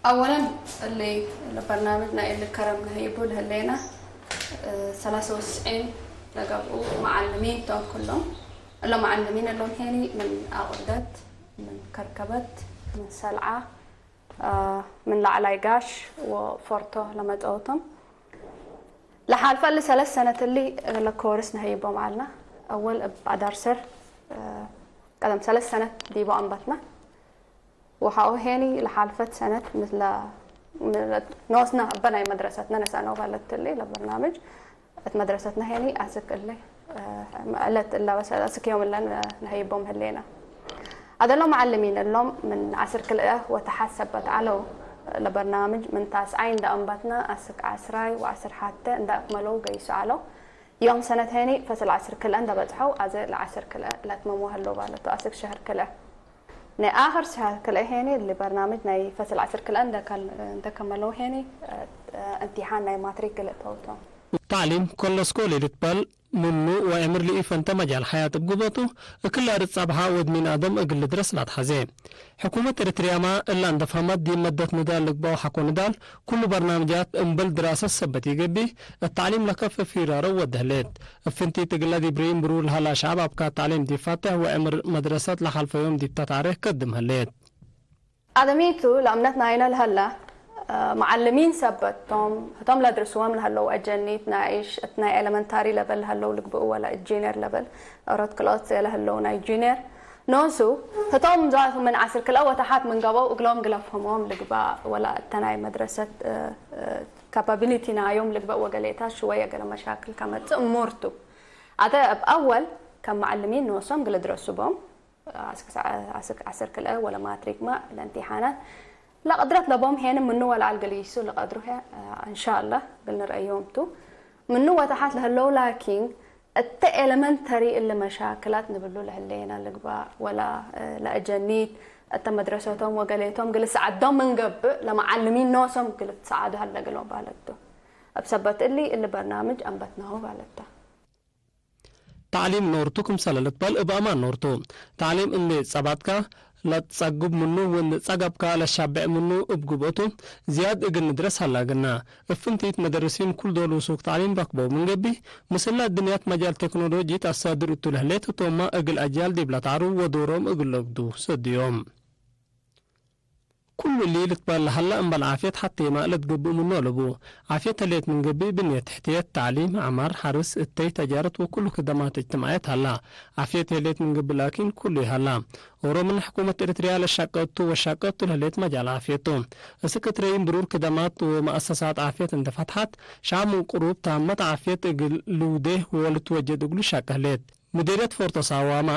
አወለን፣ እሊ ለበርናምጅ ናይ እሊ ከረም ነህይቡ ለህሌነ፣ እ፣ ሰላሰ ወትስዒን ለገብኡ መዓልሚን ቶም ኩሎም። እሎም መዓልሚን እሎም ሄኒ ምን አቁርደት፣ ምን ከርከበት፣ ምን ሰልዓ፣ ምን ለዐላይ ጋሽ ወፎርቶ ለመጸውቶም። ለሓልፈ እሊ ሰለስ ሰነት እሊ ለኮርስ ነሀይቦም ዐልና። አወል እብ አዳር ሰር፣ ቀደም ሰለስ ሰነት ዲቦ አንበትና። ወሐኡ ሄኒ ለሓልፈት ሰነት ምስለ፣ ኖስና እበ ናይ መድረሰትነ ነስአነው በለት እሊ ለበርናምጅ። እት መድረሰትነ ሄኒ አስክ እለ፣ እ፣ ዕለት እለ ወሰ-፣ አስክ ዮም እለ ነ-፣ ነሀይቦም ህሌነ። አደሎ መዐልሚን እሎም ምን ዐስር ክልኤ ወተሐት ሰበት ዐለው። ለበርናምጅ ምን ታስዓይ እንደ አንበትነ አስክ ዐስራይ ወዐስር ሐቴ እንደ አክመለው ገይሱ ዐለው። ዮም ሰነት ሄኒ ፈስል ዐስር ክልኤ እንደ በጽሐው አዜ ለዐስር ክልኤ ለአትመሞ ህለው ባለቱ አስክ ሸህር ክልኤ። ናይ አክር ሸህር ክልኤ ሄኒ እሊ በርናምጅ ናይ ፈስል ዐስር ክልኤ እንደ ከል-፣ እንደ ከመለው ሄኒ፣ እ፣ እምቲሓን ናይ ማትሪክ ግልእ ተውቶም። ተዕሊም፣ ኮለስኮ ሌሊት በል ምኑ ወዕምር ለኢፈንተ መጃል ሐያት እብ ጉበቱ፣ እክል ለአርድ ጸብሐ ወድ ሚን አደም እግል ልድረስ ለአትሐዜ። ሕኩመት ኤረትርያመ እለ እንደ ፈሀመት ዲብ መደት ንዳል ልግበኦ ሐቆ ንዳል፣ ኩሉ በርናምጃት እምበል ድራሰት ሰበት ኢገብእ፣ እት ተዕሊም ለከፈ ፊራረው ወደ ህሌት። እብ ፍንቲት እግለ ዲብ ርኢም ብሩር ለሀላ ሸዐብ አብካት ተዕሊም ዲብ ፋቴሕ ወዕምር መድረሰት ለሐልፈ ዮም ዲብ ተታሪክ ከድም ህሌት። አደሚቱ ለእምነት ናይነ ለሀለ፣ እ፣ መዐልሚን ሰበት ቶም፣ ህቶም ለድርሱዎም ለሀለው አጀኒት፣ ናይሽ፣ እት ናይ ኤለመንታሪ ለበል ለሀለው ልግብኡ ወለ እት ጂኔር ለበል፣ ኦሮት ክልኦት ለሀለው ናይ ጂኔር፣ ኖሱ፣ ህቶም ዛቱ ምን ዐስር ክልኤ ወተሓት ምን ገብአው እግሎም ግለ ፍህሞም ልግባእ ወለ እተ ናይ መድረሰት፣ እ፣ እ፣ ካፓቢሊቲ ናዮም ልግበእ ወገሌታት ሽወየ ገለ መሻክል ከመጽእ እሙር ቱ። አተ እብ አወል ከም መዐልሚን ኖሶም ግለ ድረሱ ቦም። አስክ ሰ-፣ አስክ ዐስር ክልኤ ወለ ማትሪክመ ለእምቲሓናት ለቅድረት ለቦም ሄነ ምኑ ወለዐል ግልይሱ ለቀድሩ ህዬ፣ እንሻአላህ እግል ንርአዮም ቱ። ምኑ ወተሓት ለህለው ላኪን እተ ኤለመንተሪ እሊ መሻክላት ንብሉ ለህሌነ ልግባእ ወላ ለአጀኒት እተ መድረሰቶም ወገሌቶም እግል ሰዐዶም ምን ገብእ ለመዓልሚን ኖሶም እግል ትሰዓዱ ሀለ እግሎም ባለቱ። እብ ሰበት እሊ እሊ በርናምጅ አንበትናሁ ባለተ። ተዕሊም ኖር ቱ ክምሰለ ልትበል እብ አማን ኖር ቱ። ተዕሊም እንዴ ጸባጥካ ለትጸግብ ምኑ ወእንዴ ጸገብካ ለሻብዕ ምኑ እብ ጉብአቱ ዝያድ እግል ንድረስ ሀላግና። እብ ፍንቲት መደርሲን ኩል ዶል ውሱክ ተዕሊም ረክበው ምን ገብእ፣ ምስል ለአድንያት መጃል ቴክኖሎጂ ተአሳድር እቱ ለህሌት ህቶምመ እግል አጅያል ዲብ ለተዐሩ ወዶሮም እግል ለአግዱ ሰድዮም። ኩሉ እሊ ልትበል ለሀለ እምበል ዓፍየት ሐቴመ ለትገብእ ምኑ አለቡ። ዓፍየት ህሌት ምን ገብእ ብንየት ትሕትየት፣ ተዕሊም፣ ዐማር፣ ሐርስ፣ እተይ፣ ተጃረት ወኩሉ ክደማት እጅትማዕየት ሀላ። ዓፍየት ህሌት ምን ገብእ ላኪን ኩሉ ይሀላ። ኦሮ ምን ሕኩመት ኤሪትርያ ለሻቀቱ ወሻቀቱ ለህሌት መጃል ዓፍየት ቱ። እስክ እት ረይም ብሩር ክደማት ወመአሰሳት ዓፍየት እንዴ ፈትሐት፣ ሸዐብ ምን ቅሩብ ታመት ዓፍየት እግል ልውዴ ወልትወጀድ እግሉ ሻቀ ህሌት። ምዴርየት ፎርቶ ሳዋመ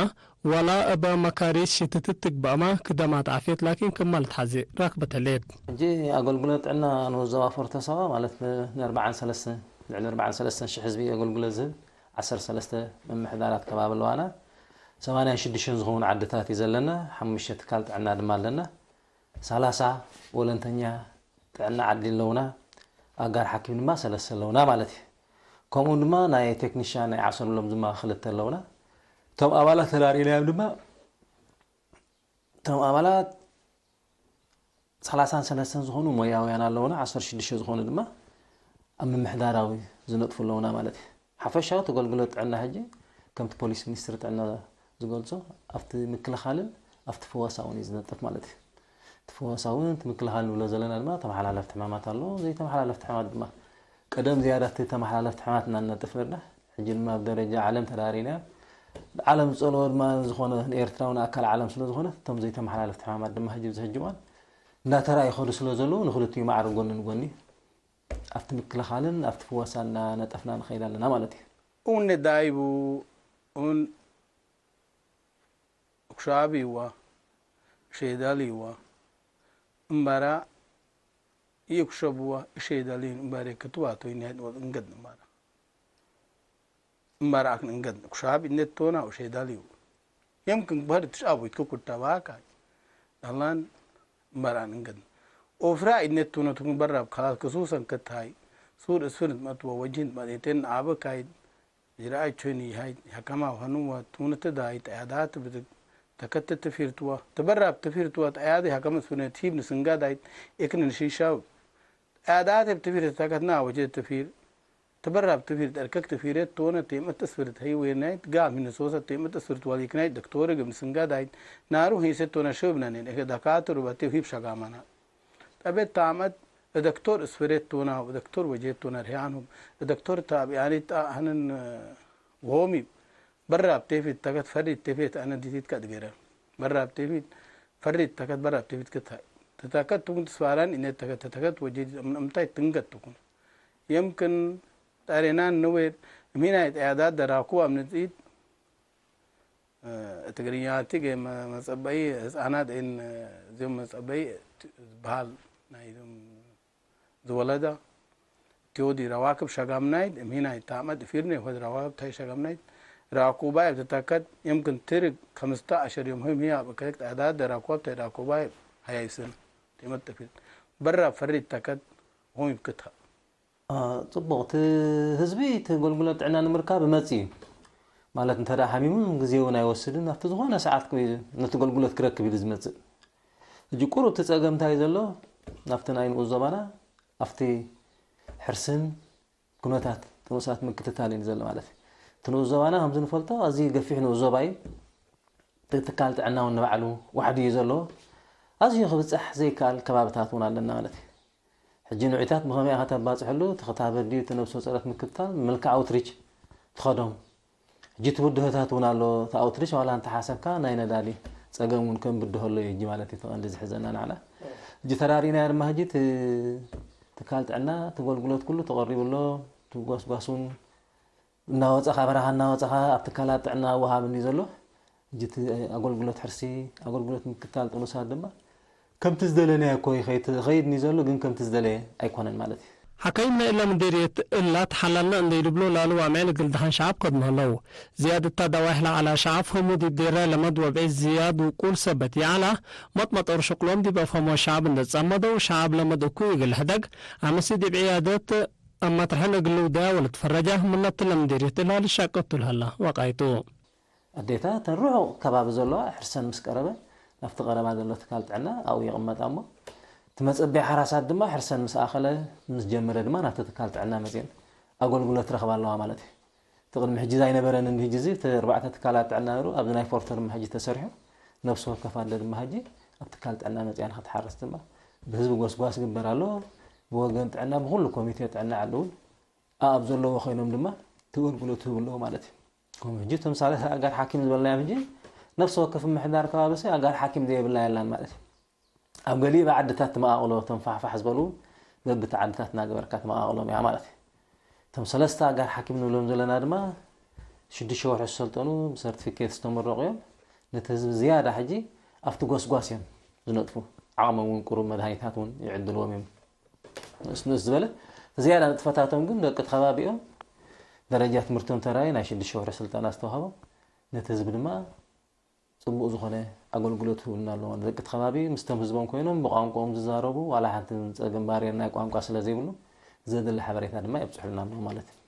ወላ እበ መካሪስ ሽትትት ትግበእመ ክደማት ዓፍየት ላኪን ክመ ልትሐዜ ራክበት ህሌት። ሕጂ አገልግሎት ጥዕና ንወዘዋ ፎርቶ ሳዋ ማለት ን-፣ ንአርበዓን ሰለስተ፣ ልዕሊ አርበዓን ሰለስተ ሺሕ ሕዝቢ አገልግሎት ዝህብ ዐሰርተ ሰለስተ ምምሕዳራት ከባቢ ኣለዋና። ሰማንያን ሽዱሽተን ዝኾኑ ዓድታት እዩ ዘለና። ሓሙሽተ ትካል ጥዕና ድማ ኣለና። ሰላሳ ወለንተኛ ጥዕና ዓዲ ኣለውና፣ ኣጋር ሓኪም ድማ ሰለስተ ኣለውና ማለት እዩ። ከምኡ ድማ ናይ ቴክኒሻን ናይ ዓሰሎም ድማ ክልተ ኣለውና። እቶም ኣባላት ተዳሪእናዮም ድማ፣ እቶም ኣባላት ሰላሳን ሰለስተን ዝኾኑ ሞያውያን ኣለውና፣ ዓሰርተ ሽዱሽተ ዝኾኑ ድማ ኣብ ምምሕዳራዊ ዝነጥፉ ኣለውና ማለት እዩ። ሓፈሻዊ እቲ ኣገልግሎት ጥዕና ሕጂ ከምቲ ፖሊስ ሚኒስትሪ ጥዕና ዝገልጾ ኣብቲ ምክልኻልን ኣብቲ ፍወሳ እውን እዩ ዝነጥፍ ማለት እዩ። እቲ ፍወሳ እውን እቲ ምክልኻል ንብሎ ዘለና ድማ ተመሓላለፍቲ ሕማማት ኣሎ። ዘይተመሓላለፍቲ ሕማማት ድማ ቀደም ዝያዳ እቲ ተመሓላለፍቲ ሕማማት እና ንነጥፍ ነርና። ሕጂ ድማ ኣብ ደረጃ ዓለም ተዳሪና። ዓለም ዝጸልኦ ድማ ዝኾነ ንኤርትራ እውን ኣካል ዓለም ስለ ዝኾነ እቶም ዘይተመሓላለፍቲ ሕማማት ድማ ሕጂ ኣብዚ ሕጂ እዋን እንዳተራእዩ ይኸዱ ስለ ዘለዉ ንክልቲኡ ማዕረ ጎኒ ንጎኒ ኣብቲ ምክልኻልን ኣብቲ ፍወሳን እናነጠፍና ንኸይድ ኣለና ማለት እዩ። ኡን ዳይቡ ኡን እኩሻብይዋ፣ እሸይዳልይዋ፣ እምበራ ይእኩሸብዋ፣ እሸይዳልይን እምበሬ ክትዋቶይ ንሄድ ወድ እንገድ እምበራ። እምበራ አክን እንገድ እኩሻብ እኔት ቶና እሸይዳልዩ። የምክን በህር ትሽአቦይት ክኩድ ተባካይ። ዳላን እምበራን እንገድ። ኦፍራ እኔት ቶና ትኩን በራብ ከላስ ክሱሰን ከታይ። ሱር እስፍርት መጥወ ወጅህን መጤቴን አበካይ። ጅራአይ ቾይኒ ይሃይት፣ ሐከማ ወሀኑወ ቱንት ዳይት፣ ጠያዳት ብትክ ተከትት ትፊርትወ፣ ትበራብ ትፊርትወ፣ ጠያዲ ሐከም እስፍርነ ቲብ ንስንጋዳይት፣ እክን ንሺሻው ጠያዳት እብ ትፊር ተከትና ወጀት ትፊር፣ ትበራብ ትፊር ጠርከክ ትፊሬት ቶነ ቴመት እስፍርት ህይ ዌናይት፣ ጋም ሂን ሶሰት ቴመት እስፍርት ወሊክናይት፣ ደክቶር እግል ንስንጋዳይት፣ ናሩ ሂንሴት ቶነ ሽብነኔን፣ እክ ደካትር በቴው ሂብ ሸጋማና። ጠቤት ታመት እደክቶር እስፍሬት ቱና፣ እደክቶር ወጄት ቱና ርያንሁም፣ እደክቶር ታብያኒት አህንን ወሆሚ በራብ ቴፊት ተከት ፈሪት ቴፌት አነ ዲቲት ከድገረ። በራብ ቴፊት ፈሪት ተከት በራብ ቴፊት ክታይ። ተተከት ትኩን ትስፋራን ኢኔት ተከት ተተከት ወጄት እምታይ ትንገት ትኩን። የምክን ጠሬናን ንዌር እሚናይት አያዳት ደራኩ አምንጽኢት ትግርኛቲ ገ መ-፣ መጸበኢ ህጻናት እን እዚም መጸበኢ ት-፣ ዝበሃል ናይ እዚም ዝወለዳ ቲዮዲ ረዋክብ ሸጋምናይት እምሂናይ ታመት እፊርኔ ወድ ረዋክብ ታይ ሸጋምናይት ራኩባይ እብ ትተከት የምክን ትርግ ከምስተ አሸር ዮም ህም ህያ በከክ ተዕዳድ ደራኩብ ታይ ራኩባይ ሀያይ ስን ጢመት እፊር በራ ፈሪት ተከት ሆም ይብክታ። አ፣ ጽቡቅ። እቲ ህዝቢ እቲ ጎልጉለት ጥዕና ንምርካብ እመጽእ እዩ። ማለት እንተ ደኣ ሓሚሙ ግዜውን ኣይወስድን፣ ኣብቲ ዝኾነ ሰዓት ነቲ ጎልጉለት ክረክብ እዩ ዝመጽእ። ሕጂ ቁሩብ እቲ ጸገም እንታይ ዘሎ፣ ናብቲ ናይ ንኡስ ዞባና፣ ኣብቲ ሕርስን ኩነታት ጥኑሳት ምክትታል እዩ ዘሎ ማለት እዩ። እቲ ንኡስ ዞባና ከምዚ ንፈልጦ ኣዝዩ ገፊሕ ንኡስ ዞባ እዩ። እቲ ትካል ጥዕና እውን ንባዕሉ ዋሕዲ እዩ ዘለዎ። ኣዝዩ ክብጻሕ ዘይከኣል ከባብታት እውን ኣለና ማለት እዩ። ሕጂ ንዑታት ብኸመይ ኢኻ ተባጽሐሉ? እቲ ክታበት ድዩ እቲ ነብሰ ጾረት ምክትታል ምልካ ኣውትሪች ትኸዶም። ሕጂ እቲ ብድሆታት እውን ኣሎ። እቲ ኣውትሪች ዋላ እንተሓሰብካ ናይ ነዳዲ ጸገም እውን ከም ብድሆ ኣሎ እዩ ሕጂ ማለት እዩ። እቲ ቀንዲ ዝሕዘና ንዓና። ሕጂ ተራሪናዮ ድማ ሕጂ እቲ ትካል ጥዕና እቲ ኣገልግሎት ኩሉ ተቐሪቡ ኣሎ። እቲ ጓስጓስ እውን እናወጸኻ፣ በረኻ እናወጸኻ ኣብ ትካላት ጥዕና ወሃብ እንዲ ዘሎ፣ ሕጂ እቲ ኣገልግሎት ሕርሲ፣ ኣገልግሎት ምክትታል ጥኑሳት ድማ ከምቲ ዝደለናዮ እኮ ይኸይድ፣ ይኸይድ እንዲ ዘሎ፣ ግን ከምቲ ዝደለየ ኣይኮነን ማለት እዩ። ሓካይም ናይ እለ ምዴርየት እላ ተሓላልና እንዴ ልብሎ ላሉ ዋምዕል እግል ደሓን ሸዓብ ከድሞ ህለው። ዝያድ እታ ደዋይሕ ለዐላ ሸዓብ ህሙ ዲብ ዴራይ ለመድ ወብዒ ዝያድ ውቁል ሰበት ይዐላ፣ መጥመጠሩ ሽቅሎም ዲብ አፍሀሞ ሸዓብ እንዴ ጸመደው፣ ሸዓብ ለመድ እኩይ እግል ልሕደግ፣ አምሲ ዲብ ዕያደት አማትርሐን እግል ልውደያ ወልትፈረጃ፣ ምነት ለምዴርየት እላ ልሻቀቱ ለሀላ ወቃይቱ። አዴታ፣ ተን ሩሑቅ ከባቢ ዘለዋ ሕርሰን ምስ ቀረበ፣ ናብቲ ቀረባ ዘሎ ትካል ጥዕና ኣብኡ ይቕመጣ እሞ፣ እቲ መጸበይ ሓራሳት ድማ ሕርሰን ምስ ኣኸለ፣ ምስ ጀመረ ድማ ናብቲ ትካል ጥዕና መጽኤን ኣገልግሎት ረኽባ ኣለዋ ማለት እዩ። እቲ ቅድሚ ሕጂ ዛይነበረን እንዲ ሕጂ እዚ፣ እቲ ኣርባዕተ ትካላት ጥዕና ነይሩ፣ ኣብዚ ናይ ፎርቶ ድማ ሕጂ ተሰሪሑ፣ ነፍሲ ወከፍ ኣደ ድማ ሕጂ ኣብ ትካል ጥዕና መጽያ ንኽትሓርስ ድማ፣ ብህዝቢ ጎስጓስ ይግበር ኣሎ። ብወገን ጥዕና፣ ብኹሉ ኮሚቴ ጥዕና ዓዲ እውን ኣኣብ ዘለዎ ኮይኖም ድማ እቲ ኣገልግሎት ይህቡ ኣለዉ ማለት እዩ። ከም ሕጂ ተምሳሌት ኣጋር ሓኪም ዝበልናዮም ሕጂ ነፍሲ ወከፍ ምምሕዳር ከባቢ ሲ ኣጋር ሓኪም ዘየብላ የላን ማለት እዩ። ኣብ ገሊኡ ብዓድታት ትመቃቅሎ፣ እቶም ፋሕፋሕ ዝበሉ በብቲ ዓድታት እናገበርካ ትመቃቅሎም እያ ማለት እዩ። እቶም ሰለስተ ኣጋር ሓኪም ንብሎም ዘለና ድማ ሽዱሽተ ወርሒ ዝሰልጠኑ ብሰርቲፊኬት ዝተመረቁ እዮም። ነቲ ህዝቢ ዝያዳ ሕጂ ኣብቲ ጎስጓስ እዮም ዝነጥፉ። ዓቅሞም እውን ቁሩብ መድሃኒታት እውን ይዕድልዎም እዮም። ንእስ ንእስ ዝበለ ዝያዳ ንጥፈታቶም ግን ደቂ እቲ ከባቢ እዮም። ደረጃ ትምህርቶም ተራእዩ ናይ ሽዱሽተ ወርሒ ስልጠና ዝተዋህቦም ነቲ ህዝቢ ድማ ጽቡቕ ዝኾነ ኣገልግሎት ይህቡልና ኣለዉ። ደቂ እቲ ከባቢ ምስቶም ህዝቦም ኮይኖም ብቋንቋኦም ዝዛረቡ፣ ዋላ ሓንቲ ጸገም ባርየር ናይ ቋንቋ ስለ ዘይብሉ፣ ዘድሊ ሓበሬታ ድማ የብጽሑልና ኣለዉ ማለት እዩ።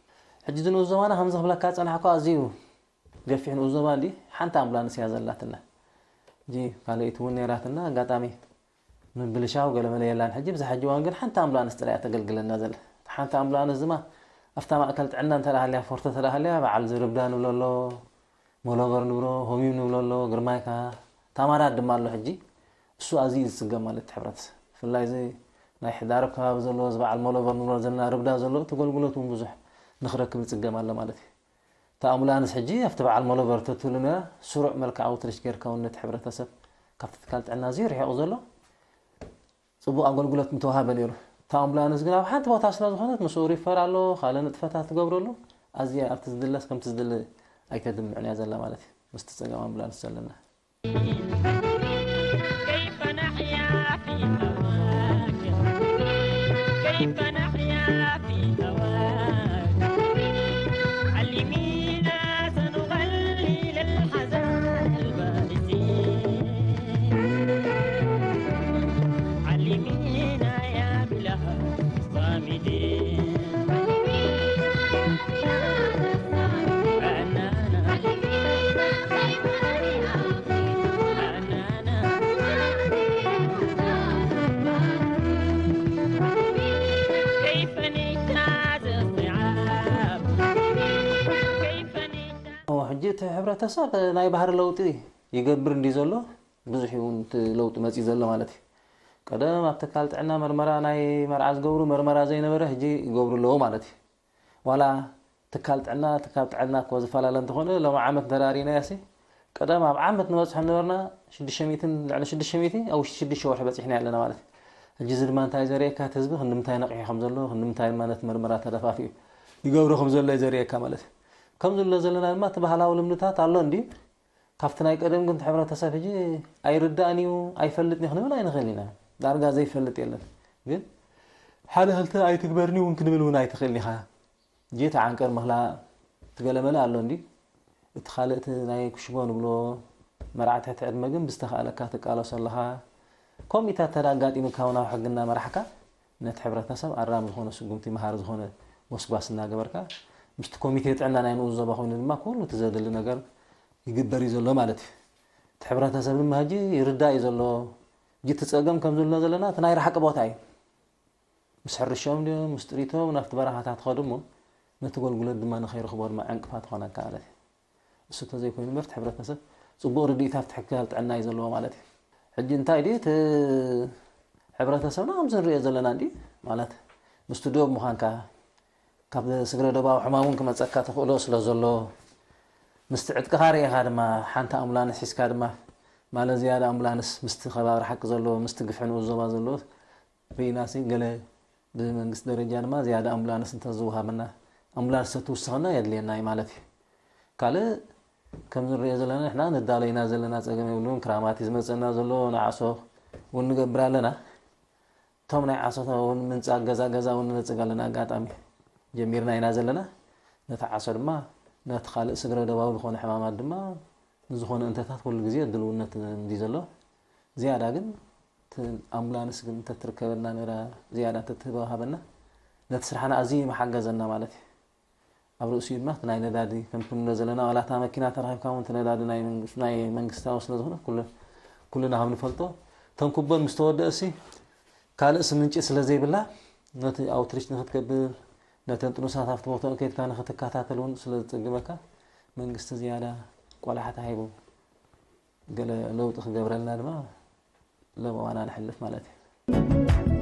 ሕጂ እዚ ንኡስ ዞባና ከምዚ ክብለካ ዝጸናሕኩ ኣዝዩ ገፊሕ ንኡስ ዞባ እንዲ፣ ሓንቲ ኣምቡላንስ እያ ዘላትና። ሕጂ ካልኣይቲ እውን ነይራትና፣ ኣጋጣሚ ምብልሻው ገለመለ የላን። ሕጂ ብዚ ሕጂ እዋን ግን ሓንቲ ኣምቡላንስ ጥራይ እያ ተገልግለና ዘላ። ሓንቲ ኣምቡላንስ ድማ ኣብታ ማእከል ጥዕና እንተ ደኣ ሃልያ፣ ፎርቶ እንተ ደኣ ሃልያ፣ በዓል እዚ ርብዳ ንብሎ ኣሎ፣ ሞሎቨር ንብሎ፣ ሆሚም ንብሎ ኣሎ፣ ግርማይካ፣ ታማራት ድማ ኣሎ። ሕጂ እሱ ኣዝዩ እዩ ዝጽገም ማለት እቲ ሕብረተሰብ። ብፍላይ እዚ ናይ ሕዳርብ ከባቢ ዘሎ፣ እዚ በዓል ሞሎቨር ንብሎ ዘለና ርብዳ ዘሎ፣ እቲ ኣገልግሎት እውን ብዙሕ ንኽረክብ ይጽገም ኣሎ ማለት እዩ። እታ ኣምቡላንስ ሕጂ ኣብቲ በዓል ሞሎቨር ተትህሉ ነይራ፣ ስሩዕ መልክዕ ኣውትሪች ጌርካ እውን ነቲ ሕብረተሰብ ካብቲ ትካል ጥዕና ኣዝዩ ርሒቑ ዘሎ ጽቡቕ ኣገልግሎት ምተዋሃበ ነይሩ። እታ ኣምቡላንስ ግን ኣብ ሓንቲ ቦታ ስለ ዝኾነት፣ ምስኡ ሪፈር ኣሎ፣ ካልእ ንጥፈታት ትገብረሉ፣ ኣዝያ ኣብቲ ዝድለስ ከምቲ ዝድለ ኣይተድምዕን እያ ዘላ ማለት እዩ፣ ምስቲ ጸገም ኣምቡላንስ ዘለና። كيف نحيا في هواك؟ كيف نحيا في هواك؟ علمينا سنغني للحزان البائسين. علمينا يا بلاد الصامدين. ሕጂ እቲ ሕብረተሰብ ናይ ባህሪ ለውጢ ይገብር እንዲ ዘሎ፣ ብዙሕ እውን እቲ ለውጢ መጺኡ ዘሎ ማለት እዩ። ቀደም ኣብ ትካል ጥዕና መርመራ ናይ መርዓ ዝገብሩ መርመራ ዘይነበረ ህጂ ይገብሩ ኣለዉ ማለት እዩ። ዋላ ትካል ጥዕና፣ ትካል ጥዕና እኮ ዝፈላለ እንተኾነ፣ ሎም ዓመት ደራሪናያሲ፣ ቀደም ኣብ ዓመት ንበጽሖ ነበርና ሽዱሽተ ሚእትን፣ ልዕሊ ሽዱሽተ ሚእቲ ኣብ ውሽጢ ሽዱሽተ ወርሒ በጺሕና ኣለና ማለት እዩ። ህጂ እዚ ድማ እንታይ ዘርእየካ፣ እቲ ህዝቢ ክንዲ ምንታይ ነቒሑ ከም ዘሎ፣ ክንዲ ምንታይ ድማ ነቲ መርመራ ተደፋፊኡ ይገብሮ ከም ዘሎ እዩ ዘርእየካ ማለት እዩ። ከም ዝብሎ ዘለና ድማ እቲ ባህላዊ ልምድታት ኣሎ እንድዩ። ካብቲ ናይ ቀደም ግን እቲ ሕብረተሰብ ህጂ ኣይርዳእን እዩ፣ ኣይፈልጥን እዩ ክንብል ኣይንኽእልን ኢና። ዳርጋ ዘይፈልጥ የለን። ግን ሓደ ክልተ ኣይትግበርኒ እውን ክንብል እውን ኣይትኽእልን ኢኻ። ጄት ዓንቀር ምኽላ ትገለመለ ኣሎ እንዲ። እቲ ካልእ እቲ ናይ ክሽቦ ንብሎ መርዓ ትሕቲ ዕድመ ግን ብዝተኻእለካ ትቃለሶ ኣለኻ። ከምኢታት ተዳጋጢምካ እውን ኣብ ሕግና መራሕካ ነቲ ሕብረተሰብ ኣራሚ ዝኾነ ስጉምቲ መሃሪ ዝኾነ ጎስጓስ እናገበርካ ምስቲ ኮሚቴ ጥዕና ናይ ንኡስ ዞባ ኮይኑ ድማ ኩሉ እቲ ዘድሊ ነገር ይግበር እዩ ዘሎ ማለት እዩ። እቲ ሕብረተሰብ ድማ ህጂ ይርዳእ እዩ ዘሎ። ህጂ እቲ ጸገም ከም ዝብልና ዘለና እቲ ናይ ርሓቂ ቦታ እዩ። ምስ ሕርሾም ድዮም፣ ምስ ጥሪቶም ናብቲ በረኻታት ኸዱ እሞ፣ ነቲ ጎልጉለት ድማ ንኸይረኽቦ ድማ ዕንቅፋት ኾነካ ማለት እዩ። እሱ ተዘይኮይኑ እምበር፣ እቲ ሕብረተሰብ ጽቡቕ ርድኢት ኣብቲ ትካል ጥዕና እዩ ዘለዎ ማለት እዩ። ሕጂ እንታይ ድዩ፣ እቲ ሕብረተሰብና ከምዚ ንርእዮ ዘለና እንዲ፣ ማለት፣ ምስቲ ዶብ ምዃንካ፣ ካብ ስግረ ዶባዊ ሕማም እውን ክመጸካ ተኽእሎ ስለ ዘሎ፣ ምስቲ ዕጥቅኻ ርኤኻ ድማ፣ ሓንቲ ኣምቡላንስ ሒዝካ ድማ፣ ማለት፣ ዝያዳ ኣምቡላንስ ምስቲ ከባቢ ርሓቂ ዘሎ፣ ምስቲ ግፍዒ ንኡስ ዞባ ዘሎ፣ ርኢናሲ ገለ ብመንግስቲ ደረጃ ድማ ዝያዳ ኣምቡላንስ እንተዝወሃበና፣ ኣምቡላንስ ተትውስኸና የድልየና እዩ ማለት እዩ። ካልእ ከም ንርእዮ ዘለና ንሕና ንዳለይና ዘለና ጸገም የብሉን። ክራማት እዩ ዝመጸና ዘሎ፣ ንዓሶ እውን ንገብር ኣለና። እቶም ናይ ዓሶ እውን ምንጻግ ገዛ ገዛ እውን ንነጽግ ኣለና። ኣጋጣሚ ጀሚርና ኢና ዘለና። ነቲ ዓሶ ድማ ነቲ ካልእ ስግረ ደባዊ ዝኾነ ሕማማት ድማ ንዝኾነ እንተታት ኩሉ ግዜ ድልውነት እንዲ ዘሎ፣ ዝያዳ ግን እቲ ኣምቡላንስ ግን እንተትርከበልና ነይራ፣ ዝያዳ እንተትህበሃበና፣ ነቲ ስራሕና ኣዝዩ መሓገዘና ማለት እዩ። ኣብ ርእሲኡ ድማ እቲ ናይ ነዳዲ ከም ክንብሎ ዘለና፣ ዋላ እታ መኪና ተረኺብካ እውን እቲ ነዳዲ ናይ መንግስ-፣ ናይ መንግስታዊ ስለ ዝኾነ፣ ኩሉ-፣ ኩልና ከም ንፈልጦ፣ ተንኩቦን ምስ ተወደእሲ፣ ካልእሲ ምንጪ ስለ ዘይብላ፣ ነቲ ኣውትሪች ንክትገብር፣ ነተን ጥኑሳት ኣብቲ ቦታኡ ከይድካ ንክትከታተል እውን ስለ ዝጽግመካ፣ መንግስቲ ዝያዳ ቆላሕታ ሂቡ፣ ገለ ለውጢ ክገብረልና ድማ ሎም እዋና ነሕልፍ ማለት እዩ።